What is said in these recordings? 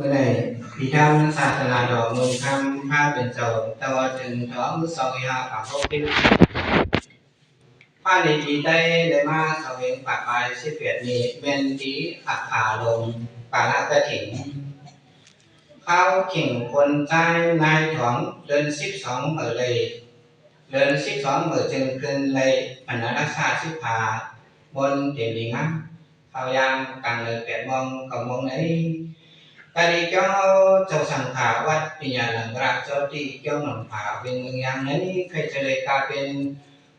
ມື້ນີ້ ພິທຳສາສະໜາດອກມົນຄຳ ພະເປັນເຈົ້າ ຕະວັດເຖິງທອງ ສອງພັນຫ້າຮ້ອຍຫົກສິບ ພະນິຕິໄຕໄດ້ມາເຂົ້າເວັນປະປາຍສິບແປດນີ້ ແມ່ນທີ່ອັກຂາລົງປາລະກະຖິງ ຄາວເຄັ່ງຄົນຊາຍນາຍທອງ ເດືອນສິບສອງມື້ເລີຍ ເດືອນສິບສອງມື້ຈຶ່ງຂຶ້ນໄດ້ບັນດາລະຊາສິບຫ້າ ບົນເຈດີງາມ ເຂົ້າຍາມກາງເລີຍແປດໂມງ ເກົ້າໂມງໃນ ກະດີເຈົ້າ ເຈົ້າສັງຄາວັດປິຍາລັງກະລະ ເຈົ້າທີ່ເຈົ້າໜອງຜາ ເວັງເມືອງຍາງໃນ ໃຜຈະໄດ້ກາເປັນ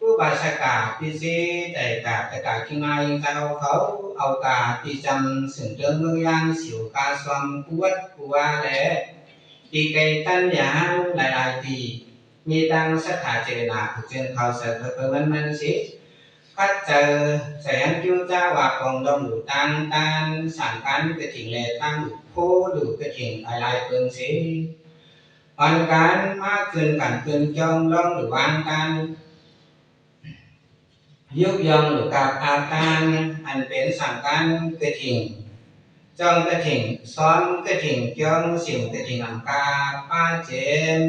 ອຸບາສະກາພິເສດ ໄດ້ກາຕະກາກິນມາຍເຈົ້າເຂົາ ເອົາກາຕິຈຳ ເຊິ່ງເຕີງເມືອງຍາງ ສິວກາຊອມ ກຸວັດກຸວາແລ ຕີໄກຕັນຍາ ຫຼາຍໆ ທີ່ ມີຕັ້ງສັດທາເຈຕນາ ຜູກເຊີນເຂົ້າໃສ່ເພິ່ນມັນມັນສິ ຂັດໃຈ ໃສ່ຫັ້ນຈຸຈາວ່າປອງດອງດູຕ່າງຕານ ສາມການກະຖິງແລ ຕັ້ງໂພດູກະຖິງຫຼາຍໆ ເປີງເສ ອອນການມາຄືນກັນຄືນຈອງລອງດູວາງຕານ ຍຸກຍອງລູກກາອາຕານ ອັນເປັນສາມການກະຖິງ ຈອງກະຖິງ ຊອມກະຖິງ ຈອງສິມກະຖິງ ອຳກາ ປາເຈມ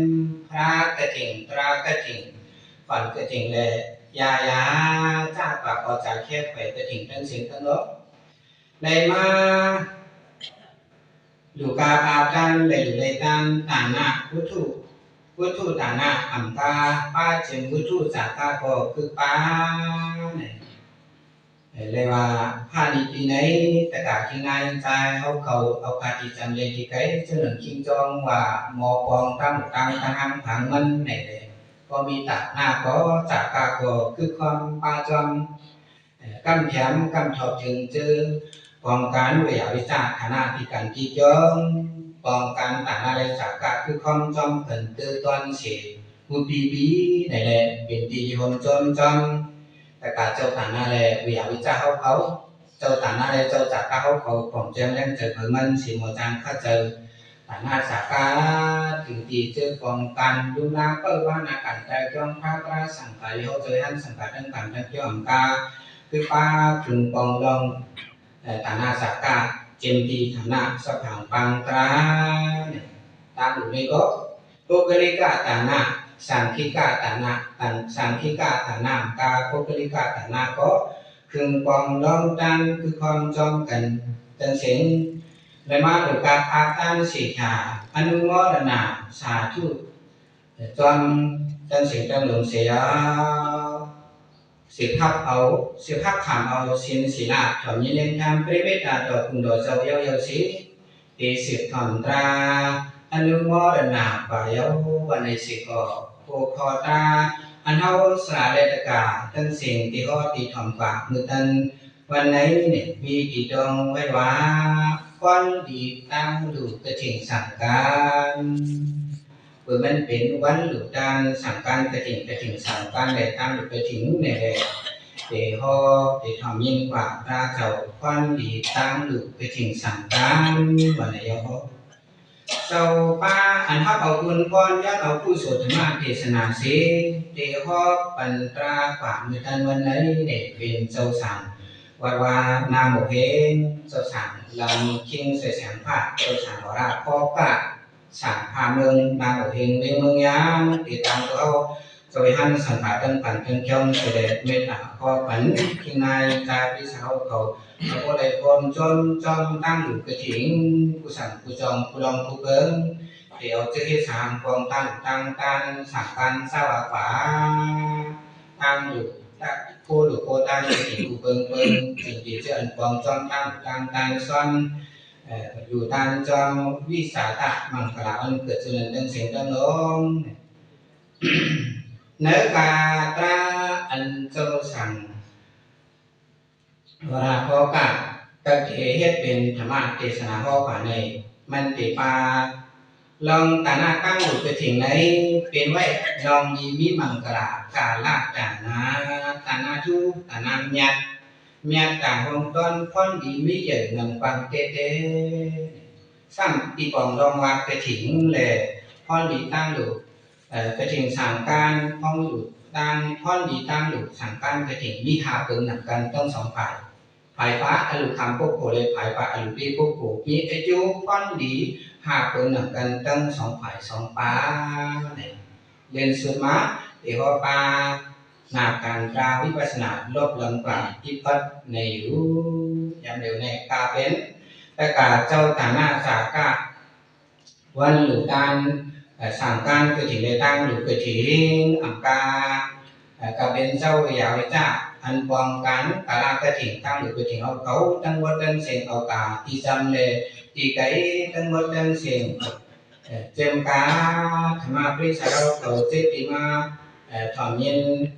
ພະກະຖິງ ຕຣາກະຖິງ ຂວັນກະຖິງ ແລະ ຢາຢາ ຈາກປາກອອກຈາກແຄບໄປກະຖິງ ທັງເສັງທັງໂລກ ໄດ້ມາ ດູກາອາການໄດ້ຢູ່ໃນຕານຕານະ ວຸຖຸ ວຸຖຸຕານະ ອຳກາ ປາເຈມ ວຸຖຸຈາກາກໍຄືປາ ເລີຍວ່າ ພານິຕິໃນຕະກາທີ່ນາຍຈາຍເຮົາເຂົາເອົາກາທີ່ຈຳເລນທີ່ໄກ ຈະເໜີຄິງຈອງວ່າໝໍປອງຕາມຕາມຕາງຫາງຜັງມັນໃນແລ ກໍມີຕານະກໍຈາກາກໍຄືຄວາມປາຈອມ ກຳແຖມກຳທອບເຖິງເຈີ ປ້ອງກັນວະຍາວິຈາຖານະທີ່ກັນທີ່ຈອງ ປ້ອງກັນຕານະໄລສາກະຄືຄອມຈອມເພິ່ນເຕີຕອນເສ ອຸປີປີໃນແລ ເປັນທີ່ໂຮມຈົນຈອມ ຕະກາເຈົ້າຕານະແລ ວະຍາວິຈາເຮົາເຂົາ ເຈົ້າຕານະແລເຈົ້າສາກະເຮົາເຂົາ ຂອງແຈ້ງແລງໃຈເພິ່ນມັນ ສິມອຈາງຄາເຈີ ຕານະສາກາ ເຖິງທີ່ເຈີປ້ອງກັນ ລຸມລາເປີບານາກັນ ແຕ່ຈອງພາກລາສັງກາຍເຮົາເຈີຫັນສັງກາທັງກັນທັງຈອມກາ ຄືປາຂຶ້ນປອງລອງ ເອີ ຕານະສາກະ ເຈມຕີຕານະສະຜັງປາງຕາ ຕາງຢູ່ໃນກໍ ປຸກກະລິກະຕານະ ສັງຄີກະຕານະ ຕັງ ສັງຄີກະຕານະ ກາ ປຸກກະລິກະຕານະກໍ ເຄື່ອງປອງລອງຕານ ຄືຄວາມຈອມກັນ ຈັ່ງເສັງ ແລະ ມາໂອກາດອາຕານເສດຖາ ອະນຸໂມທະນາ ສາທຸ ຈອມ ຈັ່ງເສັງ ຈັ່ງລົງເສຍ ສິບຮັບເອົາ ສິບຮັບຂ້າມເອົາສິນສິລະ ຖອມຍິນເລນທຳ ປະເມດຕາຕໍ່ຄຸນຕໍ່ເຈົ້າເຍົາເຍົາສິ ທີ່ສືບທອດຕາ ອະນຸໂມທະນາກວ່າເຍົາ ວັນໃນສິກອ ໂພຄອຕາ ອັນເຮົາສະຫຼະເລດຕະກາ ທັງສິ່ງທີ່ຮອດທີ່ຖອມກວ່າ ມື້ຕັນ ວັນໃນນີ້ ມີທີ່ຕ້ອງໄວ້ວ່າ ຄວານດີຕັ້ງລູກກະຖິງສັງການ ເພື່ອມັນເປັນວັນລູກຕານສັງການກະຖິງ ກະຖິງສັງການ ແລະ ຕາມລູກກະຖິງແດ່ ແລະ ເຕຮອ ເຕທອມຍິນກວ່າພະເຈົ້າ ຄວານດີຕາມລູກກະຖິງສັງການ ວ່າໃນຍາຮອ ເຈົ້າປ້າອັນຮັບເອົາບຸນພອນ ຍ້ອນເອົາກຸສົນທຳມະເທດສະໜາເສ ເຕຮອບບັນຕາກວ່າມື້ຕັນວັນໃນ ແດ່ເປັນເຈົ້າສັງ ວັດວານາໂມເຮງ ເຈົ້າສັງລຳຄິງ ສວຍແສງພາ ເຈົ້າສັງວະລາພອກະ ສາມພາເມືອງນາໂອເຮງ ເວງເມືອງຍາງ ຕິດຕາມໂຕເຮົາ ສະເວຫັນສັງຂາຕັ້ງປັນເທິງຈອມ ສະແດດເມດຕາຂໍປັນ ທີ່ນາຍຕາພິສາວເຂົາ ເຮົາບໍ່ໄດ້ຄວາມຈົນ ຈອມຕັ້ງຢູ່ກະຖິງ ຜູ້ສັ່ງຜູ້ຈອງ ຜູ້ລອງຜູ້ເບິ່ງ ທີ່ເອົາເຈເຮັດສາງກອງຕັ້ງ ຕັ້ງຕານ ສ້າງການສາວາກວ່າ ຕັ້ງຢູ່ຕະໂຄລູໂຄຕັ້ງ ທີ່ຜູ້ເບິ່ງເບິ່ງ ຈຶ່ງທີ່ເຈອັນກອງຈອມຕັ້ງ ຕັ້ງຕານຊ້ອນ ເອີ ຢູ່ຕານຈອມວິສາຕະມັງຄະລາ ອັນເກີດສຸນັນເຖິງເສັງເຖິງລົງ ເນີກາຕາອັນເຈົ້າສັງວະລາໂພກະ ກະເກເຮັດເປັນທຳມະເທດສະໜາຮອບພາໃນ ມັນເຕປາ ລອງຕານະຕັ້ງຢູ່ກະຖິງໃນ ເປັນໄວ້ລອງດີມີມັງກະລາ ກາລະຕານະ ຕານະທຸ ຕານະຍັດ ຍາດຕາຮອງຕ້ອນ ພອນດີມີໃຫຍ່ນຳຟັງເຕເຕ ຊ້ຳຕີປອງລອງວ່າກະຖິງ ແລະ ພອນດີຕັ້ງຢູ່ ເອີ ກະຖິງສັງການ ພອນຢູ່ຕ່າງ ພອນດີຕັ້ງຢູ່ສັງການກະຖິງ ມີຫ້າເປີງນຳກັນທັງສອງຝ່າຍ ພ ຝ່າຍພະອະລຸຄຳປຸກໂກ ແລະ ຝ່າຍພະອະລຸປີປຸກໂກ ມີອາຍຸຄວາມດີ ຫາກເບິ່ງນຳກັນທັງສອງຝ່າຍສອງປານ. ເດັ່ນສຸດມາ ເອໂຮປາ ໜ້າການການວິປັດສະນາ ລົບລຳກາງ ອິບປັດໃນຢູ່ ຍາມເດວໃນກາເປັນ ແລະ ກາເຈົ້າຕານາສາກະ ວັນລູກຕານ ເອີ ສ້າງການກະຖິງ ແລະ ຕັ້ງລູກກະຖິງ ອຳກາ ເອີ ກະເປັນເຈົ້າຢາວິຈາ ອັນປ້ອງກັນກາລະກະຖິງ ຕັ້ງລູກກະຖິງ ເອົາເຂົາທັງໝົດທັງເສັງ ເອົາກາອີຈຳ ແລະ ອີໄກທັງໝົດທັງເສັງ ເອີ ເຈັມກາ ທຳມະປະລິສາເອົາເຂົາເຈຕິມາ ເອີ ທອມຍິນ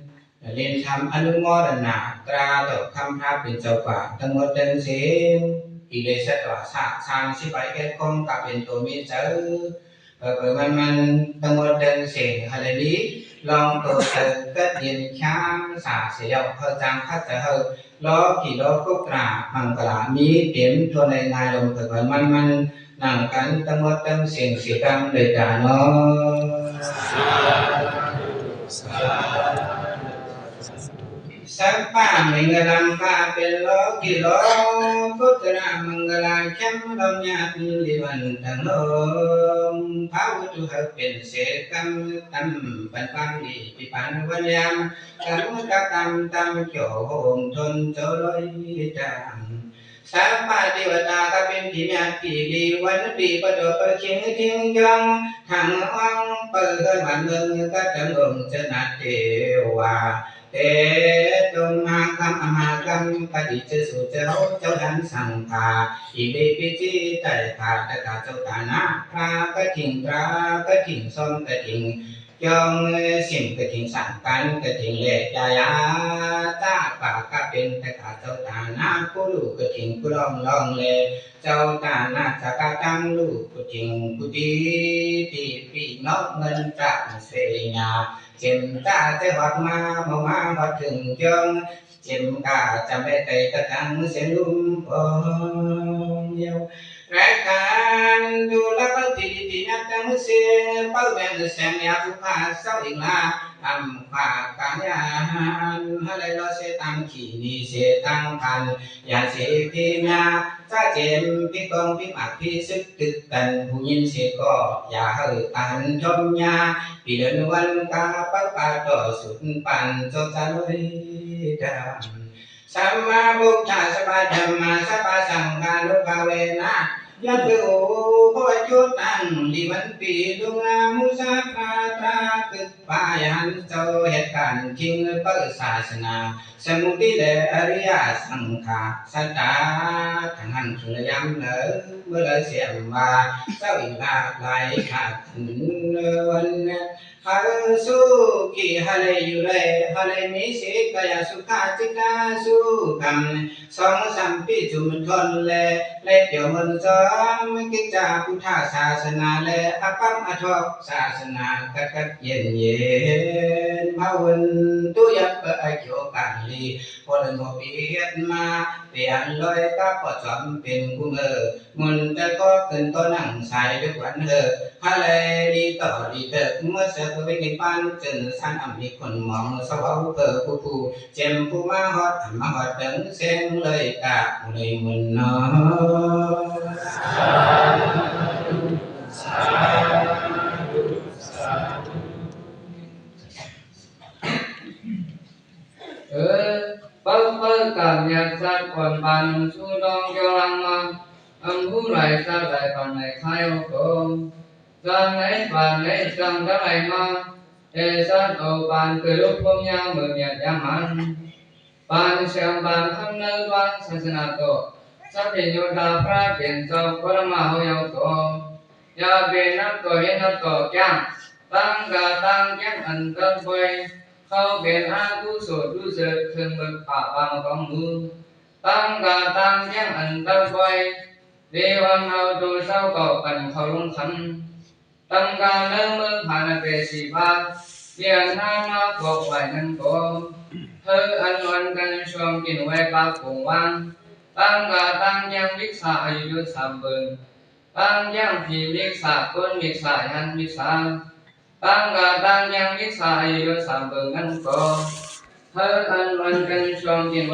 ແລະ ຫຼິ້ນທຳອະນຸໂມທະນາຕາຕໍ່ຄຳພະເປັນເຈົ້າກວ່າ ທັງໝົດທັງເສັງ ອີເລສະຕວາສະ ສາມສິບປາຍເອັດຄົນ ກະເປັນໂຕມີເຈີ ເປີເປີມັນມັນ ທັງໝົດທັງເສັງ ຫາລະລີ ລອງໂຕເຕີເກີດເຢັນຄາງສາເສຍອກ ເຮົາຈັ່ງຄັດຈະເຮົາ ລໍກີລໍກຸກກະລາ ມັງກະລາມີເຕັມທົ່ວໃນງາຍລົມ ເປີເປີມັນມັນ ນັ່ງກັນທັງໝົດທັງເສັງ ເສຍກຳເລີຍກາເນາະ. ສາທຸ ສາທຸ ສະບາຍມີເງິນລຳຄ່າເປັນໂລກິໂລກຸດຕະລະມັງກະລາ ແຄມລອມຍາດລິວັນທັງໂລມ ພາວະຕຸເຮົາເປັນເສກຳ ຕຳປັນຄວາມດີ ພິພັນວັນຍາມ ກຳກະຕຳຕຳໂຈໂຮມທົນໂຈໂລຍຕາມ ສາບາເທວະຕາກະເປັນທີ່ຍາດທີ່ດີ ວັນປີປະໂຕປະເຄງເທງຍອງ ທັງອອງເປີເຮືອນບ້ານເມືອງກະຕັງອົງເຈີນາເທວາ ເຕຕົງມາຄຳອະມາຄຳ ກະດີເຈີສູເຈົ້າເຈົ້າທັນສັງຄາ ອີເດປິຈິໄຕຄາ ຕະກາເຈົ້າຕານາ ພະກະຖິງຕຣາກະຖິງ ຊອມກະຖິງ ຈອງເສັມກະຖິງ ສາມການກະຖິງ ແລະ ຈາຍາຕາປາກະເປັນ ຕະກາເຈົ້າຕານາ ຜູ້ລູກກະຖິງ ຜູ້ລອງລອງ ແລະ ເຈົ້າຕານາຈາກະຕັງລູກກະຖິງ ຜູ້ດີທີ່ປີກນອກເງິນຈາກເສຍຍາ ເຈັມຕາແຕ່ຮອດມາ ເມົາມາຮອດເຖິງຈອງ ເຈັມກາຈຳແລະໄຕຕະກັງເສນລຸ່ມປອງຍາວ ແລະການດູລະເບິ່ງທີ່ດີທີ່ງາມທັງເສນ ເປົ້າແມ່ນແສງຍາຜູ້ພາເຊົາອີກລາ ອຳພາກາຍານ ຫາໄລລໍເສຕັງຂີ້ໜີເສຕັງຄັນ ຍານເສພີຍາ ຈາເຈມພີກອງພີໝາກພີຊຶກ ຕຶກກັນຜູ້ຍິນເສກໍ ຢ່າເຮີກະຫັນຊົມຍາ ປີເດືອນວັນກາປະປາຕໍ່ສຸດປັນໂຈຈາລຸຍດາມ ສຳມາພຸດທາສະບາທຳມາສະບາສັງຄານຸພາເວນະ ຍະເບໂອໂຫຈຸຕັງ ທີ່ວັນປີລຸງນາມຸສາພາຕາ ຄຶກພາຍານເຈົ້າເຮັດການຈິງເປີດສາສະໜາ ສະມຸຕິແລະອະລິຍະສັງຂາສະຕາ ທັງຫັ້ນເຖິງລະຍາມເລີ ເມື່ອເລີແຊມວ່າ ເຈົ້າອີກຫຼາກຫຼາຍຂາດຂຶ້ນວັນ ຫາສຸຂີຫາໄລຢູ່ໄລ ຫາໄລມີສິກາຍະສຸຂາຈິກກາສຸຂຳ ສອງສາມປີຈຸມທົນແລ ແລະຈອມມັນຈອມກິດຈາພຸດທະສາສະໜາ ແລະອະປັບອະທອກສາສະໜາ ກັດກັດເຢັນເຢັນ ພາວະນະຕຸ ຢ່າເປີອາໂຈກາລີ ບໍ່ເລີນຫົວປີເຮັດມາ ເປັນອັນລອຍກາປອດຈອມເປັນກຸເມີ ມຸນແຕ່ກໍຂຶ້ນຕໍ່ໜັງສາຍເລິກວັນເຮີ ຫາໄລລີຕໍ່ລີເທີກ ເມື່ອເສີກວິນິບານ ເຈີນສັນອຳມີຄົນມອງ ສະເວົ້າເພີຜູ້ຜູ້ ເຈັມຜູ້ມາຮອດ ມາຮອດເຖິງແສງເລີຍກະເລີຍມຸນເນາະ ສາທຸ ສາທຸ ສາທຸ. ເອີ ເປີເປີກາມຍາກສັດອ່ອນປານ ສຸດອງຍອງມາ ອຳຜູ້ຫຼາຍສັດຫຼາຍປານໃນຄ້າຍໂອໂຕ ຈາກໃນປານໃນຈາກທັງຫຼາຍມາ ແຕ່ສັດໂອປານ ເກີດລຸກພວມຍາມເມີມຽດຍາມມັນ ປານເຊື່ອມປານຄຳເນີດວາງສາສະໜາໂຕ ສັບເພໂຍຕາພະເປັນເຈົ້າ ກໍລະມາເຮົາເຍົາໂຕ ຢ່າເປັນນັກຕໍ່ເຮັດນັກຕໍ່ແກ້ງ ຕັ້ງກາຕັ້ງແກ້ງອັນເຕີບໄວ ເຂົາເປັນອາກຸໂສດດູເສີດ ເຄື່ອງເບີກປາບປາມຂອງໝູ່ ຕັ້ງກາຕັ້ງແກ້ງອັນເຕີບໄວ ເດວັນເອົາໂຕເຈົ້າເຂົ້າປັນເຂົ້າລົງຄັນ ຕັ້ງກາເນີເມືອງພານະເປສີພາ ວຽນນາມາພວກໄວນັ້ນກໍ ເຮີອັນອວນກັນຊ່ວງກິນໄວ້ປາກກົງວາງ ຕັ້ງກາຕັ້ງແກ້ງວິກສາອາຍຸຍົດສາມເບິ່ງ ຕັ້ງແກ້ງຜີວິກສາກົນວິກສາຍັນວິກສາ ຕັ້ງກາຕັ້ງແກ້ງວິກສາອາຍຸຍົດສາມເບິ່ງນັ້ນກໍ ႁႂ်ႈဢၼ်ဝၼ်ၵၼ် ၸွင်ႇၵိၼ်ဝႆႉ ပၢၵ်ႇၵုင်ႇဝၢင်း ၸင်ႇယႃႇဝႃႈ သႂ်ႇၸဝ်ႈၼႂ်းဝၼ်းၶမ်ႈ၊ ၵူၺ်းၵႃႈ ႁႂ်ႈဢၼ်ဝၼ်ၵၼ် တွင်းပိူင်တွင်းဢိင် ၵုင်ႇၽြႃးမျၢတ်ႈ ၵုင်ႇတြႃးမျၢတ်ႈ ၵုင်ႇသင်ႇၶမျၢတ်ႈ တၢင်းၵႃႈတီႈ ရႃႇၼႃႇတေႃႇမျၢတ်ႈ ၸဝ်ႈတင်းသၢမ်ၼႆႉ ယႃႇပေၽႃႈၵုင်ႇလူင်လိုမ်း ၸႃႉၸဵမ်သရၼၵုင်ႇမျၢတ်ႈ ၸဝ်ႈသၢမ်ပႃးၵေႃႈ ႁႂ်ႈမၼ်းတႄႇ ဢိၵ်ႇလူၺ်ႈပိၼ်ႇၸသီႇသိၼႃႇ ငႃးပႃးသေၵေႃႈ ႁႂ်ႈမၼ်းမၼ်ႈၵိုမ်းမီးဝႆႉ တမ်ႇႁၢင်ႈၼႂ်းတူဝ် ဢဝ်ၵႃႈပႃႇၼႃႇတိပႃႇတိူဝ်ႇ ဢဝ်သုရႃႇ ႁႂ်ႈဢဝ်ပဵၼ် ဢိၵ်ႉသသီႇလ မၼ်ႈၵိုမ်းၶိင်ႇ ဢသၢၵ်ႈသၢႆၸႂ် တီႈလိူဝ်လိူဝ်ၼၼ်ႉ ပေႃးဝႃႈ သရၼၵုင်ႇမျၢတ်ႈ ၸဝ်ႈသၢမ်ပႃးၵေႃႈတႄႇ ဢိၵ်ႇလူၺ်ႈပိၼ်ႇၸသီႇသိၼႃႇ ငႃးပႃးသေၵေႃႈ မၼ်ႈၵိုမ်းမီးဝႆႉ တမ်ႇႁၢင်ႈၼႂ်းတူဝ်ယဝ်ႉၸမ်ႉ ႁၢင်ႈႁၢင်ႈပီႈၸေး တႄႇၵႃႈတႄႇပီႈ ဢၵွင်းတင်းသဵင်ႈတင်းလၢႆၶဝ် ယင်းဢၼ်လႆႈမႃး ၶတ်းသၢင်ႈႁဵတ်းပွင် တႃႇၼ ၶိူင်ႈလူႇၶွင်တၢၼ်း ၵူႈၼူႉပဵၼ်ၸေးလေးပႃးသီႇပိူင် ၶိုၼ်ႈလိူင်သၢင်ႇၵၢၼ်း သွမ်းၵျွင်းယႂ်ႇယႂ်ႇသေၵေႃႈ ၸင်ႇတႃႇၶဝ်ႈပဵၼ်ၵုသူဝ်ႇ ဢၵျူဝ်းၸီးဝႃး ၵတိၼ်ႇႁႅမ်းသႃႇ ႁွတ်ႈႁၢင်ႈထိုင်တူဝ်ယဝ်ႉ။ ၶဝ်ၼၼ်ႉ ပေႃးဝႃႈ သရၼၵုင်ႇမျၢတ်ႈ ၸဝ်ႈသၢမ်ပႃးၵေႃႈ ဢမ်ႇတႄႇ ဢိၵ်ႇလူၺ်ႈပိၼ်ႇၸသီႇသိၼႃႇ ငႃးပႃးသေၵေႃႈ ၽႃႈသီႇႁၢင်ႈ တၢင်းသေႇတူဝ်ယၢၼ်ႇသေႇၶိင်းၼၼ်ႉၸမ်ႉ ပိၵ်ႉသမ်ႉဝႃႈ တႃႇၼ ၶိူင်ႈလူႇၶွင်တၢၼ်းႁဝ်း ယႂ်ႇၵႂၢင်ႈမီးၼမ် တၢၼ်ႇလိူဝ်ၼၼ်ႉသေၵေႃႈ ၶိူင်ႈဢၼ်တၢင်းတေမႃး ၵူႈၸဝ်ႈလူႇၵၢပ်ႈဢၢပ်ႈတၢၼ်း ဢတိရၼႃႇတေႃႇမျၢတ်ႈ ၸဝ်ႈတင်းသၢမ်ၼႆႉ ပႆႇၸႂ်ႈ လွင်ႈလၢႆးပၢႆးၸၼ် ၼႃႈတၢၼ်ႇတၢင်းႁဵတ်း ၽုင်းႁႃႈၽႃႇသႃႇႁဝ်းတင်းလၢႆၼႆႉ ပေႃးၵဵဝ်ႇၵႆႇလူၺ်ႈလွင်ႈလူႇတၢၼ်း တၢၼ်းမႃးၼႆၸိုင် ၸွမ်းၼင်ႇမီးဝႆႉ ဢၶိင်ႇလိူဝ်ဢၶႃႇၼၼ်ႉ ၽႂ်ၵေႃႈဢမ်ႇယိပ်းဢမ်ႇႁူၼ် ပုပ်ႉပမုၼ်ႇၸ ပရၸေႇတၼႃႇ ဢမ်ႇၶူၼ်ဢမ်ႇငေႃး ၶတ်းၸႂ်တိုၵ်းတေႃးပၢၵ်ႈပႅတ်ႈ ဢိသႃႇမဵတ်ႉသရိယ ထီႇမဵဝ်ႇၶီႈၸိုၼ်ႈသေ ၽွမ်ႉႁူမ်ႈယိုၼ်ႈလူႇယွၼ်းတၢၼ်း တီႈၽူႈႁပ်ႉၶၢမ်ႇတၢင်းလူႇၼၼ်ႉယူႇယဝ်ႉ။ တၢၼ်ႇတႃႇၼတၢင်းလူႇၼႆႉ ၶဝ်ႈပဵၼ်မင်ႇၵလႃႇပိူင်ၼိုင်ႈယဝ်ႉၼႆ တီႈၼႂ်းမင်ႇၵလႃႇသုတ်ႈ ပုတ်ႉထ မၢႆသိပ်းသီႇၼၼ်ႉ ၽြႃးပဵၼ်ၸဝ်ႈႁဝ်း ၶႂၢမ်းၽႄႈၸႅင်ႈၼႄဝႆႉဝႃႈ တႃႇၼေႇၸ ဢေႇတမင်ႇၵလမုတ်ႉတမမ်ႇ ၼႆသေ ႁၼ်ဝႆႉတႅၵ်ႈတႅၵ်ႈလႅင်းလႅင်းယူႇ ပေႃးပဵၼ်တီႈဝၢင်းၵႂၢင်ႈတႄႉဢေႃႈၸမ်ႉ တႃႇၼေႇၸ လွင်ႈႁဵတ်းတႃႇၼလူႇတၢၼ်း ၸတူႉပိတ်ႉသယႃႇသင်ႇၵၢမ်ႇ သွမ်းၵျွင်းယႂ်ႇယႂ်ႇတႄႉၵႂႃႇ ၶိူင်ႈလူႇၶွင်တၢၼ်းတင်းသဵင်ႈၸိူဝ်းၼႆႉ ဢေႇတမင်ႇၵလမုတ်ႉတမမ်ႇ ဢၼ်ၶဝ်ႈပဵၼ် မင်ႇၵလႃႇလီလူင်ယဝ်ႉၼႆယူႇ။ မင်ႇၵလႃႇဢၼ်ဝႃႈၼႆႉ ပဵၼ်ၵၢၼ် ဢၼ်ႁဵတ်းႁႂ်ႈၶိုၼ်ႈယႂ်ႇမႂ်ႇသုင်မုၼ်းမုၼ်း ၵတ်းယဵၼ်သိူဝ်းသႃႇ ပုၼ်ႈတႃႇလွင်ႈၵိလေႃးၵုတ်ႉတရႃႇ ပၸ်ႉၸုပၼ်ႇ လႄႈ ဢၼႃႇၵတ်ႈ တင်းသွင်ပိူင်ၼႆဢေႃႈ။ မိူၼ်ၼင်ႇမိူဝ်ႈတၢင်းဝႃႈၼႆႉ ပီႈၸေးတႄႇၵႃႇ ၸဝ်ႈတႃႇၼႁဝ်းၶဝ် ဢဝ်ၵႃႈတီႈၸမ်ၼႆႉတီႈၵႆ မီးတၢင်းသႂ်ႇၸႂ် သေႃးမၼသ်သ သႃႇၵု ၺႃႇၼသမ်ႇပယုတ်ႉ ဢသင်ႇၶႃႇရိၵသေ လႆႈမႃးလူႇၵၢပ်ႈဢၢပ်ႈတၢၼ်း သၢင်ႇၵၢၼ်းၵထိၼ်ႇဢမ်ႇၵၢင်ႈ ၶိုၼ်ႈပႃးၶိုၼ်ႈၵိုၵ်းၶိုၼ်ႈႁွင်ႈ သွမ်းၵျွင်းယႂ်ႇယႂ်ႇၸႃႉၵႂႃႇ ၶူဝ်းၶွင်တၢင်းလူႇၵထိၼ်ႇၵိုၵ်းၵၼ် လၢႆဢၼ်လၢႆမဵဝ်းတႄႇၵႂႃႇ ၸိူဝ်းၼႆႉတင်းသဵင်ႈ လႆႈဝႃႈပဵၼ် တႃႇၼေႇၸ ဢေႇတမင်ႇၵလမုတ်ႉတမမ်ႇ ၼႆယူႇယဝ်ႉ။ ၵထိၼ်ႇ ၵထိၼ်ႇဢၼ်ဝႃႈၼႆႉ မၼ်းပဵၼ် ၶေႃႈၵႂၢမ်းႁွင်ႉၸွမ်းပႃႇလိလူး တီႈတႄႉမၼ်း ပေႃးဢဝ်မၵထႃႇပႃႇလိဝႃႈၼႆၸမ်ႉ ပဵၼ်ၵထိၼ လုၵ်ႉတီႈၵထိၼၼႆႉသေ ၸင်ႇၵၢႆပဵၼ်မႃးၵထိၼ်ႇၼႆဢေႃႈ။ ၵူၺ်းၵႃႈ ဢၼ်ပဵၼ်ၵထိၼ်ႇ ဢမ်ႇၼၼ် ၵထိၼၼႆႉ သမ်ႉမီးတီႈပွင်ႇသင်လႃႇ ဝႃႈၼႆၸမ်ႉ ၸွမ်းၼင်ႇပႃႇလိမၼ်းၼႄဝႆႉဝႃႈ တတိယတေ သီလၶတေ ပသမ်ႇသယတေ ပုတ်ႉထႃႇတီႇတိ ၵထိၼမ်ႇၼႆၼႆႉ ပေႃးပိုတ်ႇတီႈပွင်ႇၵႂၢမ်းယဝ်ႉ သိုဝ်ႈသိုဝ်ႈၸမ်ႉ ၽြႃးပဵၼ်ၸဝ်ႈတႃႇၵႂႃႇ ၽူႈၵေႃႉၼီႈၵယႃႇၼၶဝ်ၸိူဝ်းၼၼ်ႉ ဢွၼ်ၵၼ်ပၼ်ၵႂၢမ်းယုင်ႈယူဝ်း ၶေႃးပၼႃႇဝႃႈ မၼ်းလီၼႃႇ ၶႅမ်ႉၼႃႇ မႅၼ်ႈၼႃႇၼႆလႄႈ ၸင်ႇႁွင်ႉဝႃႈ ၵထိၼ ၵထိၼ်ႇၼႆဢေႃႈ။ သမ်ႉထႅင်ႈ ၵထိၼၼ်ႇတိ ပိၼ်ႇၸႃႇၼိ သမ်ႇသေႇ ဢၼ်တေႃး ၵရၼသမထတႃႇယ တိရၼ်ႇတိ ဢၼ်ထေႃးၼႆ ၽၢႆႇတႆးမၼ်းၸမ်ႉ ဢႅဝ်ၽေႃးၼီႇ ဢၼႃႇမၼ်ႇတၸႃႇရ ဢသမ်ႇမႃႇတႃႇၼၸႃႇရ ၵၼၽေႃးၸၼ ယႃႇဝတတၸီႇဝရ ယေႃးၸတတၸီႇဝရုပ်ႉပႃႇတ ဢၵျူဝ်းဢၼိသိင်ႇႁႃႈပႃးၸိူဝ်းၼႆႉ ၸၢင်ႈပူင်ပၼ် ဢမႃႇယၼ်ႇၸၼ်ႇ ၶိူင်ႈၶမ်း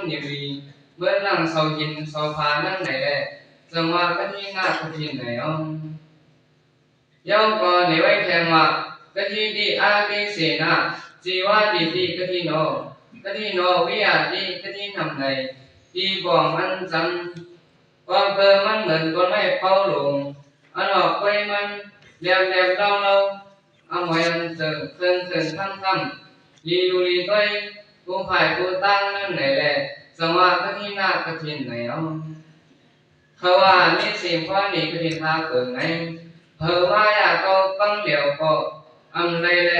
ၼီႇဝီႇ ເໝືອນດັ່ງເສົາຫີນເສົາຜານັ້ນໃດແລ ຈັ່ງວ່າກັນທິນາກະຖິນໃນເອົາ. ເຍົາກໍໃນໄວ້ແທງວ່າ ກະທິຕິອາທິເສນາ ຈີວາຕິຕິກະທິໂນ ກະທິໂນວິອາຕິກະທິນຳໃນ ທີ່ບອກມັນຈຳ ຄວາມເປີມັນເໝືອນຕົ້ນໄມ້ເປົາລົງ ອັນອອກໄວ້ມັນແຫຼມໆເລົາໆ ອາມວຍອັນເຈີເຄີງເຂີນທຳທຳ ລີລູລີຕົຍ ຜູ້ພາຍຜູ້ຕ່າງນັ້ນໃດແລ ຈັ່ງວ່າກັນທິນາກະຖິນໃນເອົາ. ເຂົາວ່າມີສິ່ງພໍດີກະຖິນພາເປີງໃນ ເຂົາວ່າຢາກເອົາປັງຫຼຽວກໍອຳໄລແລ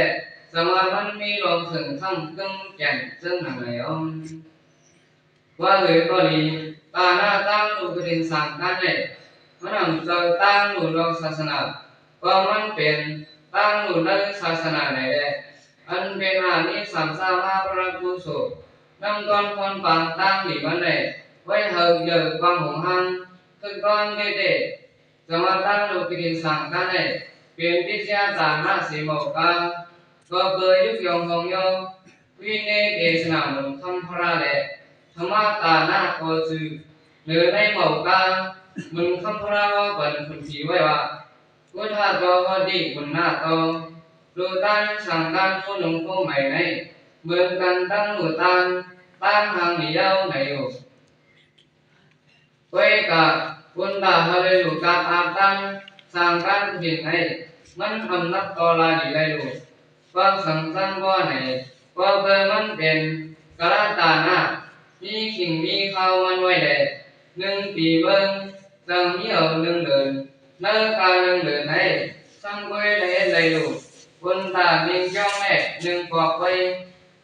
ຈັ່ງວ່າມັນມີລົມເຖິງທຳກຶມແກ່ນເຊິ່ງນຳໃນເອົາ. ວ່າຫຼືກໍດີ ຕານະຕາງລູກກະຖິນສັງການໃນ ມັນນຳເຈົ້າຕາງລູກນອກສາສະໜາ ກໍມັນເປັນຕາງລູກໃນສາສະໜາໃດແລ ອັນເປັນອານິສັງສະມະພະລະກຸໂສ ນຳຕອນຄວນປາງຕາງດີມັນໃດ ໄວ້ເຮີກເຢີກກວ້າງຫົງຫາງ ຄືກ່ອນເດເດ ຈັ່ງວ່າຕາງລູກກະຖິນສັງການໃນ ເປັນວິທະຍາຕານະເສໂມກາ ກໍເປີດຍຸກຍົງຫົງໂຍ ວິເນເດສະໜາໝູນຄຳພະລາແລະ ທຳມະຕານະກໍຈື່ ຫຼືໃນເມົາກາ ໝູນຄຳພະລາເວົ້າປັນຄຸນທີໄວ້ວ່າ ພຸດທະໂຕໂຫຕິ ບຸນນາໂຕ ລູກຕານສັງການຜູ້ນຸ່ງໂຄມໃໝໃນ ເໝືອນກັນຕັ້ງລູກຕານ ຕາງຫາງໜີຍາວໃນຢູ່. ໄວ້ກະ ບຸນຕາເຮົາໄດ້ຢູ່ກັບອາຕານ ສ້າງການເຫັນໃຫ້ ມັນອຳນັບຕໍ່ລາດີໄລລູກ ຄວາມສັງສັງບໍ່ໃນ ຄວາມເບີມັນເປັນກະລະຕານະ ມີຂິງມີຄາວມັນໄວ້ແລ ໜຶ່ງປີເບິ່ງ ຈັ່ງມີເອົາໜຶ່ງເດີນ ໃນການໜຶ່ງເດີນໃນ ສັງເວີຍໄລເຮັດໄລລູກ ບຸນຕາໜຶ່ງຢ່ອງແລ ໜຶ່ງປອກໄວ້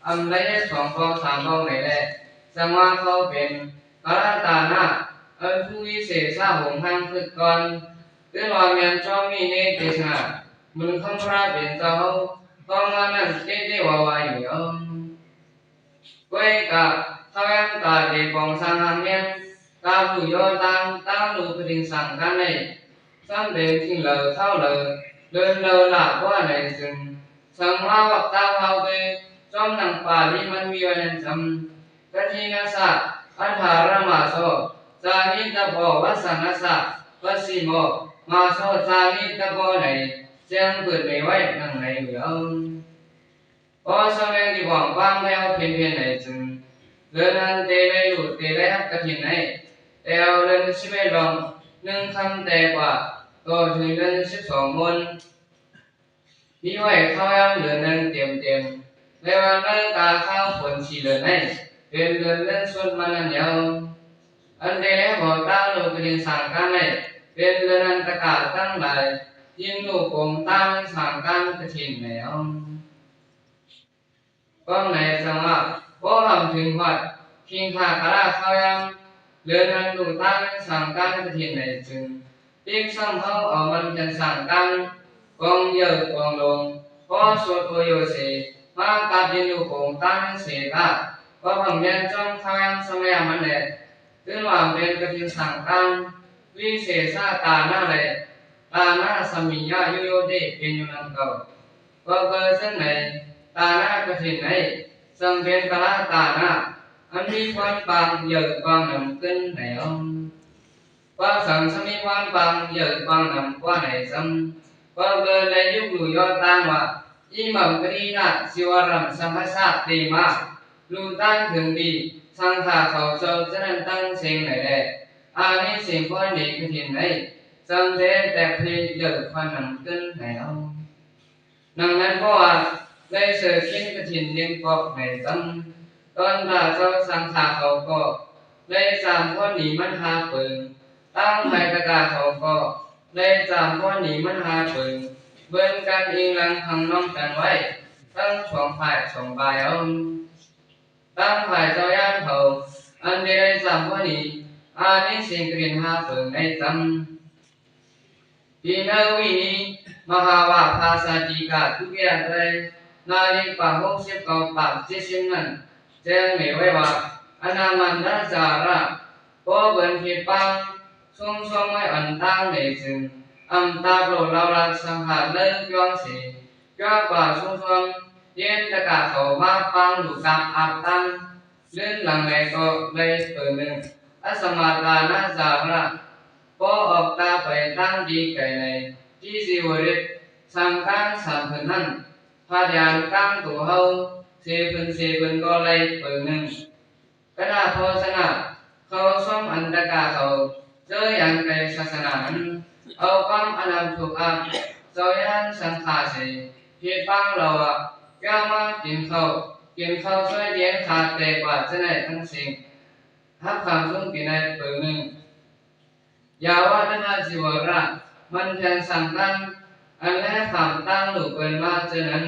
ອຳໄລເຮັດສອງປອກສາມປອກໃນແລ ຈັ່ງວ່າເຂົາເປັນ ກະລະຕານະ ອັນຜູ້ວິເສສາຫົງຫັງຄຶກກ່ອນ ຄືວ່າແມ່ນຈອມມີເນເຕສະນາ ບຸນຄຳພະລາເປັນເຈົ້າເຮົາ ຕ້ອງມານັ້ນເຕເຕວາວາຢູ່ເດີ. ກ້ວຍກະ ທະແວງຕາເດປອງສັງຫາແມ່ນ ກາຜູ້ຍໍຕາງ ຕາງລູກກະດິນສັງການໃນ ສຳເປັນສິ່ງເລີເທົາເລີ ເລີນເລີລາກວ່າໃນຊຶ່ງ ສັງມາວັກຕາເຮົາເດ ຈອມໜັງປາລີມັນມີໄວ້ນັ້ນຈຳ ກະທິນະສະ ອັນທາລະມາໂຊ ຈານິຕະໂປ ວັດສະນະສະ ປັດຊິໂມ ມາໂຊ ຈານິຕະໂປ ໃນແຈ້ງເປີດເມໄວ້ໜັງໃນເດີ. ພໍສະແມງທີ່ບອກວ່າແມວເພັນເພັນໃນຈຶ່ງ ເດີນຫັ້ນເຕໄດ້ລູກເຕໄດ້ຮັບກະຖິນໃນ ແຕ່ເດີນຊິບເອັດລອງ ໜຶ່ງຄຳແຕ່ກວ່າ ຕໍ່ເຖິງເດີນສິບສອງມົນ ມີໄວ້ເຂົ້າຍາມເດືອນໜຶ່ງເຕັມໆ ແລະ ວ່າໃນກາຄາວຝົນສີ່ເດືອນໃນ ເປັນເດືອນເງິນສົດມານັ້ນແລ້ວ ອັນເດແລບອກຕາງລູກກະດິນສັງການໃນ ເປັນເດືອນອັນຕະກາດທັງຫຼາຍ ຍິນລູກກົງຕາງສັງການກະຖິນແລ້ວ. ກອງໃນສັງວາ ບໍ່ຫຳເຖິງຮອດ ຄິງຄາກະລາຄາວຍາມ ເດືອນອັນລູກຕາງສັງການກະຖິນໃນຈຶ່ງ ປິກຊ້ຳເຮົາເອົາມັນແກ່ນສ້າງການ ກອງເຢີກອງລົງ ພໍສຸດໂອໂຍເສ ມາກັບເປັນລູກໂປ່ງຕານເສຕາ ກໍພຳແມ່ນຈ້ອງຄາວຍາມສະໄໝຍາມັນແລ ຄືວ່າເປັນກະຖິນສັງການ ວິເສສະຕານະແລ ຕານະສະມິຍະຍຸໂຍເຕ ເປັນຢູ່ນຳເກົ່າ ກໍເກີດເຊິ່ງໃນຕານະກະຖິນໃນ ເຊິ່ງເປັນກະລະຕານະ ອັນມີຄວາມປາງເຢີກກວ້າງນຳຂຶ້ນໃນເຮົາ ວ່າສັງສະມີຄວາມປາງເຢີກກວ້າງນຳກວ່າໃນຊຳ ກໍເກີດໃນຍຸກລູກຍໍຕາງວ່າ ອິມັງກະທິນະ ຊິວະລັງ ສັງຄະສະເຕມະ ລູກຕາງເຖິງດີ ສັງຂາເຂົາເຈົ້າຈະນັ້ນຕັ້ງເສັງໃນແລ ອານິເສັງຄວາມດີກະຖິນໃນ ເຊິ່ງເດແຕ່ເພເຢີກຄວັນນຳຂຶ້ນໃນເຮົາ. ດັ່ງນັ້ນ ເພາະວ່າໄດ້ເສີກິນກະຖິນເນນປອກໃນຊຳ ຕອນຕາເຈົ້າສັງຂາເຂົາກໍໄດ້ຈາມຄວນໜີມັນຫາເປີງ ຕາມໄພຕະກາເຂົາກໍໄດ້ຈາມຄວນໜີມັນຫາເປີງ ເບິ່ງກັນອີງຫຼັງພັງນ້ອງກັນໄວ້ ທັງສອງຝ່າຍສອງບາຍເອົາ ຕາມຝ່າຍເຈົ້າຍານເຂົາ ອັນໄດ້ໄດ້ຈາມຄວນໜີ ອານິເສັງກະຖິນຫາເປີງໃນຊຳ ປີນາວິນີ ມະຫາວາພາສາຕິກາ ທຸກຍາໄດ້ ນາລິກປາກຫົກສິບເກົ້າປາກເຈັດສິບນັ້ນ ແຈ້ງໃນໄວ້ວ່າ ອະນາມັນດາຈາລະ ບໍ່ເບິ່ນເຂດປ່າ ຊຸມຊົມໄວ້ອັນຕ່າງໃດຈຶ່ງ ອຳຕາໂລລາວລາດສັງຫາເລີກຍອງເສ ກວ່າກວ່າຊຸມຊົມ ເຢັນຕະກາເຂົາມາປາງດູກາບອາບຕັງ ເດີນຫຼັງໃດກໍໄດ້ເປີງໜຶ່ງ. ອະສະມາດານະຈາລະ ບໍ່ອອກຕາໄປຕາມທີ່ໄກໃນ ທີ່ຊິວະລິດ ສ້າງການສາມເພິ່ນນັ້ນ ພາດຢານກາງໂຕເຮົາ ເສເພິ່ນເສເພິ່ນກໍໄດ້ເປີງໜຶ່ງ. ກະນະໂພຊະນະ ເຂົາຊົມອັນຕະກະເຂົາ ເຈີຢ່າງໄກສາສະໜານັ້ນ ເອົາຄວາມອະນຳທຸກອາບ ເຈົ້າຍານສັງຂາເສ ເຮັດຟັງລາວະ ແກ້ວມາກິນເຂົ້າ ກິນເຂົ້າຊ່ວຍດຽນຂາດແຕກວ່າຈະໄດ້ທັງເສັງ ຮັບຄຳຊຸມປີໃນເປີງໜຶ່ງ. ຢາວະຕະນະຊິວະລະ ມັນແຜ່ນສັງກັນ ອັນແລຄຳຕາມລູກເພິ່ນມາເທື່ອນັ້ນ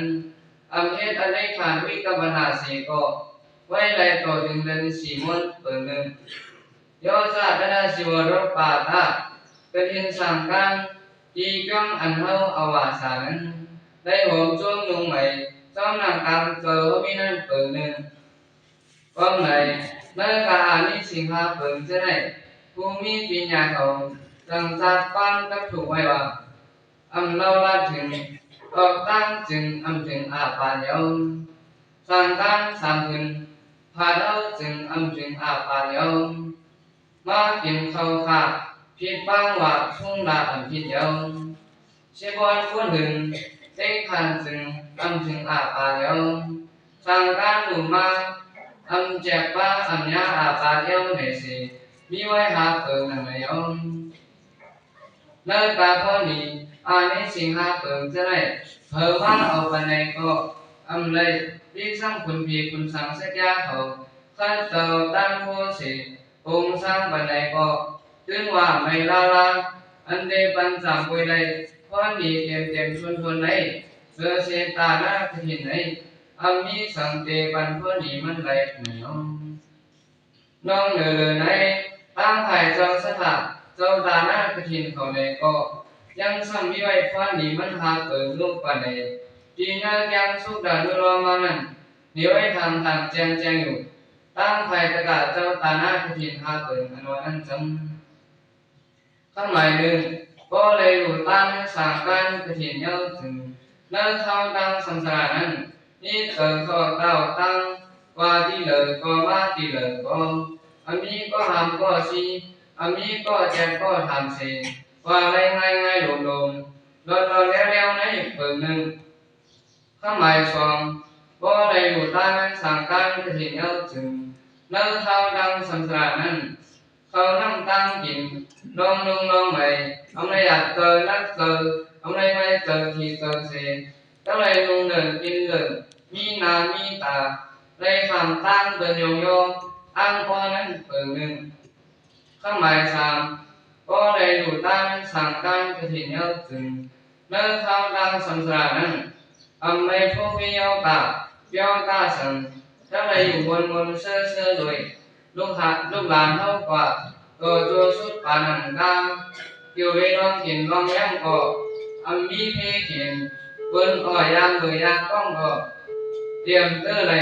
ອຳເຮັດອະລິຂານວິກັບປະນາເສກໍ ໄວ້ໄລ່ຕໍ່ເຖິງເດືອນສີມົນເປີງໜຶ່ງ. ໂຍຈະຕະນະຊິວະລົບປາທະ ກະຖິນສັງກັນ ທີ່ກຽງອັນເຮົາອາວາສານັ້ນ ໄດ້ໂຮມຈຸ່ມນຸ່ງໄໝ ຈ້ອມນາງກາງເຈົ້າເຮົາມີນັ້ນເປີງໜຶ່ງ. ຄວາມໃນ ໃນກາອານິສິງຫາເປີງຈະໄດ້ ຜູ້ມີປີນຍາເຂົາ ຈັ່ງຈັກປານກັບທຸກໄວ້ວ່າ ອຳເລົ່າລາດເຖິງ ອອກຕາງຈຶ່ງອຳເຖິງອາປາດດຽວ ສ້າງການສາມຄືນ ພາດເຮົາຈຶ່ງອຳເຖິງອາປາດດຽວ ມາກິນເຂົ້າຂາ ຜິດບາງວ່າທຸງລາອຳຜິດດຽວ ຊິບອນຄົນອື່ນ ເຕັງຄັນຈຶ່ງອຳເຖິງອາປາດດຽວ ສ້າງການລຸມມາ ອຳແຈກປາອຳຍາອາປາດດຽວໃນເສ ມີໄວ້ຫາເປີງໜັງໃນຍອມ. ໃນກາພອນນີ້ ອານິສິງຫາເປີງຈະໄດ້ ເຜີມາເອົາປານໃດກໍອຳໄດ້ ທີ່ສຳຄຸນພີຄຸນສັງສັກຍາເຂົາ ຄັນເຈົ້າຕາມໂຄເສ ໂຮງສ້າງປານໃດກໍ ຖືວ່າໄມ່ລາລາ ອັນເດປັນຈຳປ່ວຍໄດ້ ພອນດີເຕັມເຕັມທົນທົນໄດ້ ເສືອເສຕານາກະຖິນໄດ້ ອຳມີສັງເຕປັນພອນດີມັນໄດ້ໃນຍອມ. ນອກເໜືອເລີໃນ ຕາມຝ່າຍເຈົ້າສັດທາ ເຈົ້າຕານາກະຖິນເຂົາໃດກໍ ຍັງສ່ຳມີໄວ້ຄວາມດີມັນຫາເປີງລູກປານໃດ ທີ່ເໜືອແກ້ງສຸກດານຸລອມມານັ້ນ ມີໄວ້ທາງທາງແຈ້ງແຈ້ງຢູ່ ຕາມຝ່າຍຕະກະເຈົ້າຕານາກະຖິນຫາເປີງອັນວ່ານັ້ນຈັ່ງ. ຄຳໝາຍໜຶ່ງ ບໍ່ໄດ້ຮູ້ຕານສັງການກະຖິນເຍົາຈຶ່ງ ເນີເຮົາດັ່ງສັງສາລານັ້ນ ມີເຕີເຂົ້າເຕົ້າຕັ້ງ ວ່າທີ່ເລີກໍມາທີ່ເລີກໍ ອາມີກໍຫາມກໍຊີ ອາມີກໍແຈກກໍຖາມເສ ວ່າໄດ້ງ່າຍໆໂລມໆ ລອດໆແລ້ວໆໃນເປີງໜຶ່ງ. ຄຳໝາຍສອງ ບໍ່ໄດ້ຮູ້ຕານສັງການກະຖິນເຍົາຈຶ່ງ ເນີເຮົາດັ່ງສັງສາລານັ້ນ ເຂົ້ານ້ຳຕ່າງກິນ ລອງນຸ່ງລອງໄໝ ອຳໄລຢາກເຈີນັກເຈີ ອຳໄລໄໝເຈີທີ່ເຈີເສ ຕະໄລນຸ່ງເດີນກິນເດີນ ມີໜ້າມີຕາ ໄລຂ້າມຕ່າງເບິ່ງຍົງໂຍ ອ້າງພໍນັ້ນເປີງໜຶ່ງ. ຄຳໝາຍສາມ ບໍ່ໄດ້ຮູ້ຕານສັງການກະຖິນເຍົາຈຶ່ງ ເນີເຮົາດັ່ງສັງສາລານັ້ນ ອຳໄລໂພເພໂຍກາ ໂຍກາສັງ ທັງໄດ້ຢູ່ມ່ວນໆເຊີໆໂດຍ ລູກຫາ ລູກຫຼານເຮົາກວ່າ ໂຕໂຈສຸດປານຳກາ ຢູ່ເວລອງກິນລອງແລ້ງກໍ ອຳມີເພກິນ ເບິ່ນອອຍາງເບີຍາກອງກໍ ຕຽມເຕີໄລ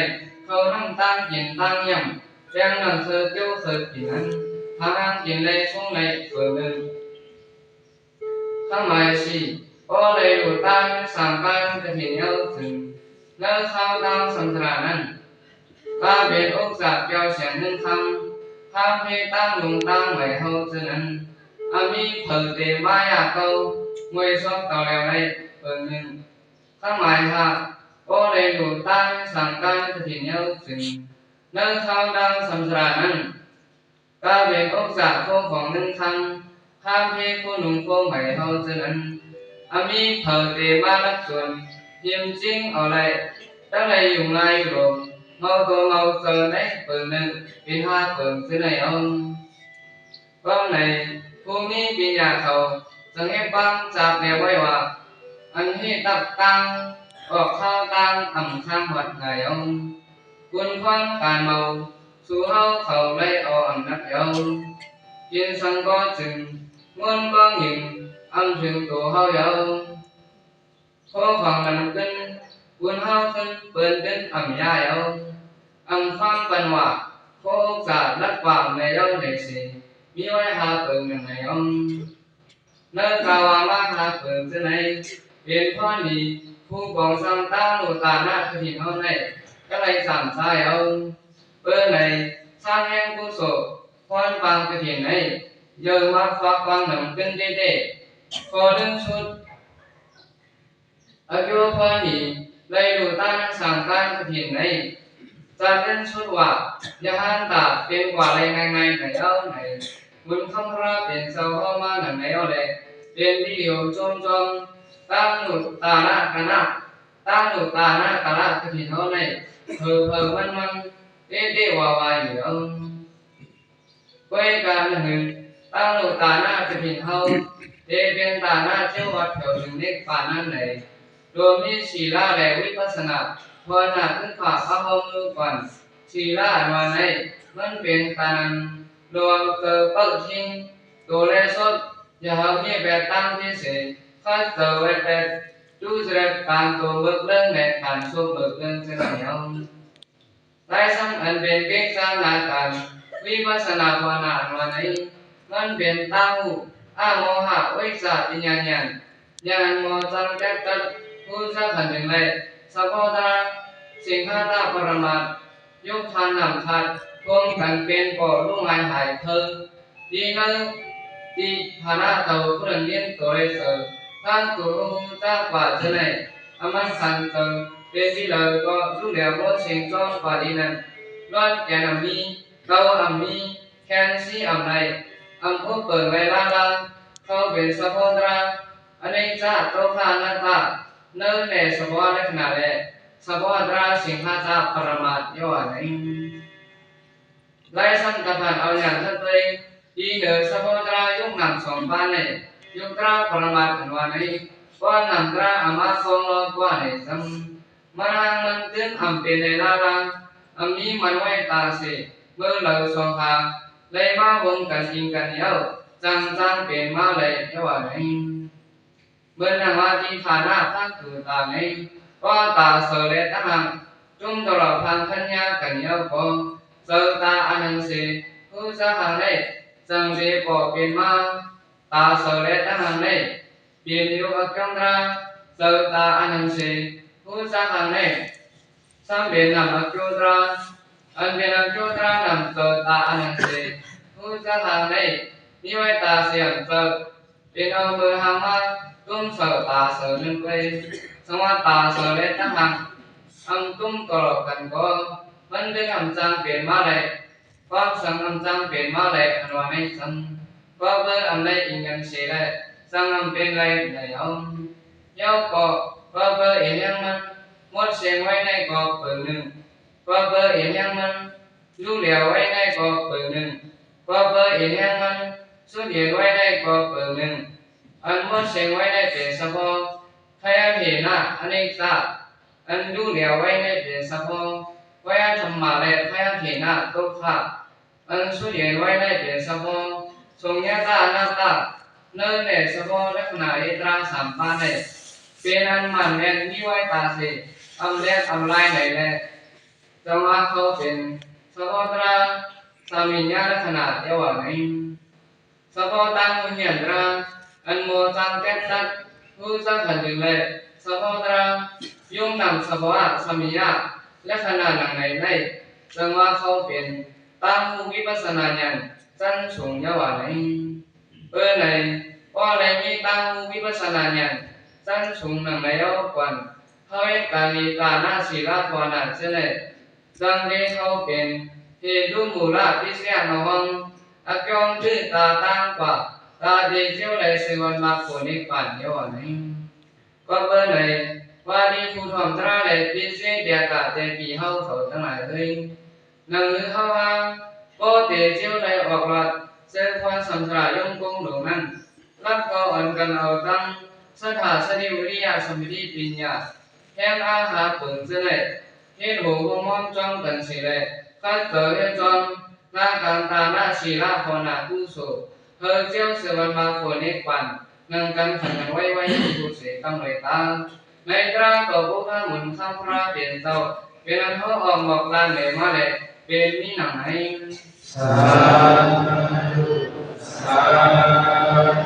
ເຂົ້ານ້ຳຕ່າງກິນຕ່າງຍ່ຳ ແຕ່ງໜັງເຊີເກີ້ວເຄີຍກິນນັ້ນ ຫາງກິນໄດ້ຊຸງໄດ້ເປີງໜຶ່ງ. ຄຳໝາຍສີ່ ບໍ່ໄດ້ຮູ້ຕານສັງການກະຖິນເຍົາຈຶ່ງ ເນີເຮົາດັ່ງສັງສາລານັ້ນ ກາເປັນອົກຈາກແກ້ວແສນໜຶ່ງຄຳ ພາເພຕາງລຸງຕາງໄໝເຮົາເທື່ອນັ້ນ ອາມີເຜີເຕມາຍາເກົ່າ ງວຍຊອກເຕົາແລ້ວໄດ້ເປີງໜຶ່ງ. ຄຳໝາຍຫ້າ ບໍ່ໄດ້ຮູ້ຕານສັງການກະຖິນເຍົາຈຶ່ງ ເນີເຮົາດັ່ງສັງສາລານັ້ນ ກາເປັນອົກຈາກໂຄຂອງໜຶ່ງຄຳ ພາເພໂຄໜຸ່ງໂຄໄໝເຮົາເທື່ອນັ້ນ ອາມີເຜີເຕມາລັກຊວນ ຫິມຈິງເອົາໄດ້ ຕະໄລຢູ່ງ່າຍຢູ່ໂລມ ເມົາໂຕເມົາເຈີໃນເປີງໜຶ່ງ ເປັນຫ້າເປີງເທື່ອໃນເອົາ. ຄວາມໃນ ຜູ້ມີປີນຍາເຂົາ ຈຶ່ງເຮັດບາງຈາກແນວໄວ້ວ່າ ອັນເຮັດຕັບຕ່າງ ອອກຂ່າວຕ່າງ ອຳຂ້າງວັດງາຍເອົາ ຄຸນຄວາມການເມົາ ສູ່ເຮົາເຂົາໄດ້ເອົາອຳໜັກເຍົາ ກິນສັງກໍຈຶ່ງ ມ່ວນກໍຍິງ ອຳເຖິງໂຕເຮົາເຍົາ ໂຄຂອງມັນຂຶ້ນ ບຸນເຮົາຂຶ້ນ ເປີນດຶງອຳຍາເຍົາ ອຳຄວາມປັນວ່າ ໂຄອົກຈາລັດກວ່າໃນເຍົາໃນເສ ມີໄວ້ຫາເປີງໜຶ່ງໃນເຍົາ. ເນີກາວາມາຫາເປີງເທື່ອໃນ ເປັນພອນດີ ຜູ້ກອງສ້າງຕາງໂລຕານາກະຖິນເຮົາໃນ ກະໄລສາມຊາຍເອົາ ເປີໃນ ຊານແຫ່ງກຸໂສ ພອນປາງກະຖິນໃນ ເຢີມາຄວັກວາງນຳຂຶ້ນເດ້ໆ. ຂໍ້ໜຶ່ງຊຸດ ອາໂກພານີ ໄດ້ດູຕານສ້າງການກະຖິນໃນ ຈາກນັ້ນສຸດວ່າ ຍະຫັນຕາເປັນກວ່າໄດ້ງ່າຍໆໃນເອົາໃນ ບຸນຄຳພະເປັນເຈົ້າເຮົາມານຳໃນເອົາແລ ເປັນທີ່ນິຍົມຊົມຊອມ ຕາງລູກຕານະກະນະ ຕາງລູກຕານະກະລະກະຖິນເຮົາໃນ ເຜີເຜີມັນມັນ ເຕເຕວາວາຢູ່ເອົາ. ກວຍການຫຶງ ຕາງລູກຕານະກະຖິນເຮົາ ເດເປັນຕານະເຈົ້າວັດແຖວໜຶ່ງເນັກປານນັ້ນໃດ ລວມມີສີລະ ແລະ ວິປັດສະນາ ພາວະນາຄືພາພະເຮົາມີກ່ອນ ສີລະອັນວ່າໃນ ມັນເປັນຕານັນ ລວມເກີເປີກທິງ ໂຕແລສົດ ຢ່າເຮົາມີແບບຕ່າງພິເສດ ຄັດເຕີແວດແປດ ດູຈະແລກການໂຕເບີກເລື່ອງ ແລະ ການໂຊກເບີກເລື່ອງເຊັ່ນດຽວ. ລາຍຊ້ຳອັນເປັນເປັກຈານາການ ວິປັດສະນາພາວະນາອັນວ່າໃນ ມັນເປັນຕາຫູ ອະໂມຫະ ວິຊາ ປິນຍາຍານ ຍານໂມຈັງແຕກຕັດ ຮູ້ຈັກຫັນເຖິງໄດ້ ສະເພາະຕາ ສິງຫະຕາປະມາດ ຍົກທານນຳທາດ ພວມກັນເປັນປໍລຸງອາຍຫາຍເທີ ດີເນີ ຕິຖານະເຕົາຜູ້ນັ້ນຫຼິ້ນໂຕໄດ້ເຕີ ທາງໂຕຮູ້ຈັກກວ່າຈະໄດ້ ອາມັນຄັນເຕີ ເປັນທີ່ເລີກໍລຸແຫຼວບໍ່ເສັງຈ້ອງກວ່າດີນັ້ນ ລ້ອນແກ່ນອຳມີ ເຕົາອຳມີ ແຄນຊີອຳໄດ້ ອຳອົບເປີງໄລລາລາ ເຂົາເປັນສະເພາະຕາ ອະນິດຈະ ທຸກຂະ ອະນັດຕາ ເນີແລສະເພາະລັກຂະນະແລ ສະເພາະຕາສິງຫະຕາປະມາດ ເຍາະວ່າໃນ ລາຍຊ້ຳຕາພັນເອົາຍານທັນເຕີຍ ດີເນີສະເພາະຕາຍຸກນຳສອງປານໃນ ຍຸກຕາປະມາດອັນວ່າໃນ ກ່ອນນຳຕາອາມາສອງລອບກວ່າໃນຊ້ຳ ມານາງມັນຕື່ມອຳເປັນໃນລາລາ ອຳມີມັນໄວ້ຕາເສ ເມີເລີສອງຂາ ໄດ້ມາໂຮມກັນອີງກັນແລ້ວ ຈັ່ງຈ້າງເປັນມາໄລ ເຍາະວ່າໃນ. ເມີນາງວ່າຕິຖານະພັກຕູຕາໃນ ກໍຕາເສີແລຕາຫັງ ຈຸ້ມຕະຫຼອດພັງຄັນຍາກັນຍາວກໍ ເສີຕາອານັງເສ ຮູ້ຈັກຫັງໄດ້ ຈັ່ງເສປໍເປັນມາ ຕາເສີແລຕາຫັງໄດ້ ເປັນຢູ່ອາກິອງຕາ ເສີຕາອານັງເສ ຮູ້ຈັກຫັງໄດ້ ຊ້ຳເປັນນຳອາກິອງຕາ ອັນເປັນອາກິອງຕານຳເສີຕາອານັງເສ ຮູ້ຈັກຫັງໄດ້ ມີໄວ້ຕາເສອຳເສີ ເປັນເອົາເມີຫາງມາ ຕຸ້ມເສີຕາເສີນັ້ນເວີຍ ສັງວ່າຕາເສີແລຕາຫັງ ອຳຕຸ້ມຕະຫຼອດກັນກໍ ມັນເປັນອຳຈັ່ງເປັນມາໄລ ຄວາມສັງອຳຈັ່ງເປັນມາໄລ ອັນວ່າໃນສັງ ກໍເບີອຳໄລອີງກັນເສແລ ສັງອຳເປັນໄລໃນເອົາ ເຍົາກໍ ກໍເບີເອແຮງມັນ ໝົດເສັງໄວ້ໃນກໍເປີໜຶ່ງ ກໍເບີເອແຮງມັນ ລຸແຫຼວໄວ້ໃນກໍເປີໜຶ່ງ ກໍເບີເອແຮງມັນ ສຸດເຢັນໄວ້ໃນກໍເປີໜຶ່ງ ອັນໝົດເສັງໄວ້ໃນເປັນສະເພາະ ໄຄຍະເຖນະ ອະນິດຈະ ອັນລຸແຫຼວໄວ້ໃນເປັນສະເພາະ ໄວຍະທຳມະ ແລະ ໄຄຍະເຖນະ ທຸກຂະ ອັນສຸດເຢັນໄວ້ໃນເປັນສະເພາະ ສຸນຍະຕາ ອະນັດຕາ ເນີແລສະເພາະລັກຂະນະເອຕາສາມປານໃດ ເປັນອັນໝັ້ນແມ່ນມີໄວ້ຕາເສ ອຳແລກອຳລາຍໃດແລ ຈັ່ງວ່າເຂົາເປັນສະເພາະຕາ ສາມິຍະລັກຂະນະ ເອວາໄນ ສະເພາະຕາຫູຍຽນຕາ ອັນໂມຈັ່ງແຕກຕັດ ຮູ້ຈັກຫັນເຖິງແລ ສະເພາະຕາ ຍົງນຳສະພາວະສາມິຍະລັກຂະນະນາງໃດໃນ ຈັ່ງວ່າເຂົາເປັນຕາຫູວິປັດສະນາຍານຊັ້ນສູງ ເອວາໄນ ເປີໃນ ເພາະໄດ້ມີຕາຫູວິປັດສະນາຍານຊັ້ນສູງນາງໃດເອົາກ່ອນ ເຮົາເຮັດການມີຕານະສີລະພາວະນາເຊັ່ນໃດ ຈັ່ງໄດ້ເຂົ້າເປັນເຮຕຸມູລະພິເສດເຮົາຮ້ອງ ອາກຽວຈື່ຕາຕ່າງກວ່າ ຕາເຕຈິວໄລເຊວັນມາໂຄນິບານ ເອວາໄນ ກໍເປີໃນ ວ່າດີຜູ້ທ່ອມຕາແລະພິເສດເດຍກາແຕ່ປີເຮົາເຂົາທັງຫຼາຍເອີຍ ໜັງສືເຮົາວ່າ ໂປເຕຈິວໄລອອກລອດ ເຊິ່ງຄວາມສຳສະຫຼາດຍົງກົງຫຼົງນັ້ນ ລັກເຂົາອັນກັນເອົາຕັ້ງ ສັດທາສະຕິວິລິຍະສະມາທິປິນຍາ ແຮງອາຫາເປິງເຊິ່ງໄດ້ ເຮັດໂຫໂຮມມອມຈ້ອມກັນເສແລ ຄັດເຕີເຮັດຈ້ອມ ນາການຕານະສີລະພາວະນາກຸໂສ ເຮີເຈົ້າເສວັນມາໂຄນິບານ ນັ່ງກັນຂັນກັນໄວ້ໄວ້ ຜູ້ເສກຳໄລຕາ ໃນຕາຕໍ່ບຸບພະມຸນຄຳພະເປັນເຈົ້າ ເປັນອັນເຮົາອອກບອກລານໃດມາແລ ເປັນມີໜັງໃນ ສາທຸ ສາ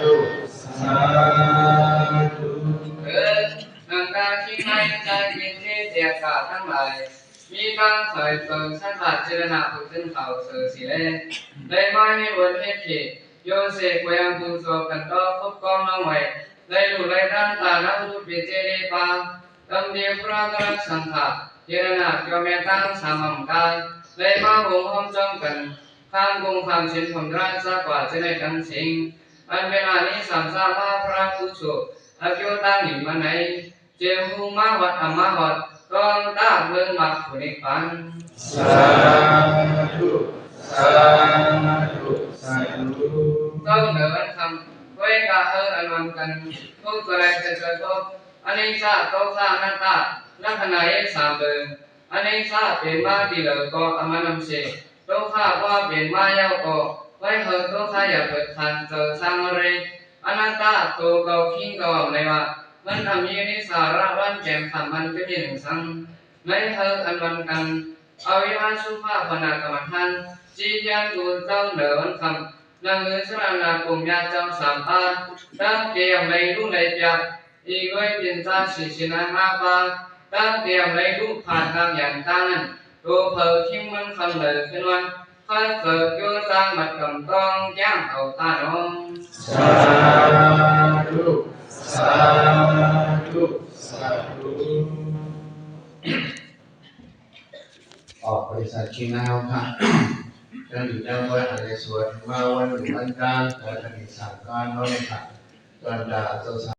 ທຸ ສາທຸ ເອີ ນັງກາທີ່ໃນໃຈເປັນເທດເດຍກາທັງຫຼາຍ ມີທັງສາຍເສີງສັງຂາເຈລະນາຜູ້ເຖິງເຂົາເສີງສີແລ ໄດ້ມາເຮັດວັນເຮັດເຂດ ໂຍເສກວາຍັງພູໂຊກັນຕໍ່ຄົບຄອງນ້ອງໄວ້ ໄດ້ລູໄດ້ດ້ານຕານະອຸເປເຈເລປາ ກຳເດພະລະກະລັກສັງຂະ ເຈລະນາເຈົ້າແມ່ນທັງສາມອຳກາ ໄດ້ມາໂຮມຮ່ວມຈ້ອມກັນ ຂ້າມກົງຂ້າມເສັ້ນຜົນລາຊາກວ່າຈະໄດ້ທັງເສັງ ອັນເວລານີ້ສາມຊາມາພະລະກຸໂສ ອາກິວຕາໜີມາໃນ ເຈມຮຸງມາຮອດອຳມາຮອດ ຕ້ອງຕາເບິ່ງມັກຜົນນິບພານ. ສາທຸ ສາທຸ ສາທຸ. ເຈົ້າເໜີວັນຄ່ຳ ໄວ້ກະເຮີອັນວັນກັນ ທຸກຈະໄດ້ຈະເຈີພົບ ອະນິດຈະ ທຸກຂະ ອະນັດຕາ ລັກຂະນາເອສາມເບີ ອະນິດຈະເປັນມາຕີເລີກໍອະມານຳເສ ທຸກຂະວ່າເປັນມາຍາວກໍ ໄວ້ເຮີທຸກຂະຢ່າເປີດຄັນເຈີສັງເຣ ອະນັດຕາໂຕເກົ່າຄີງເກົ່າອຳໄລວະ ມັນອຳມີນິສາລະວັນແກນຄຳມັນກະມີໜຶ່ງສັງ ໃນເຮີອັນວັນກັນ ອະວິຫານສຸພາພະນາກຳມະຖານ ຈີພຽນກູເຈົ້າເໜີວັນຄ່ຳ ນຳມືສະລະນາກົມຍາເຈົ້າສາມປາ ຕັ້ງແຕ່ອຳໄລລູກໄລປຽກ ອີກດ້ວຍປິນຈາສີສິນນາຫ້າປາ ຕັ້ງແຕ່ອຳໄລລູກຜ່ານທາງຢ່າງຕ່າງນັ້ນ ໂຕເຜີຄິງມັນຄຳເໜີຂຶ້ນວັນ ຂ້າເສີກຢູ່ສາງມັດກຳຕ້ອງແກ້ງເອົາຕານ້ອງ. ສາທຸ ສາທຸ ສາທຸ. ອອກບໍລິສັດຄິງນາຍເຮົາຄ່ະ ເຈົ້າຢູ່ເຈົ້າເມືອງນະເຣສວນ ມາວັນຢູ່ວັນການ ແຕ່ລະນີ້ສ້າງການເຮົາເລີຍຄ່ະ ຕອນດາເຈົ້າ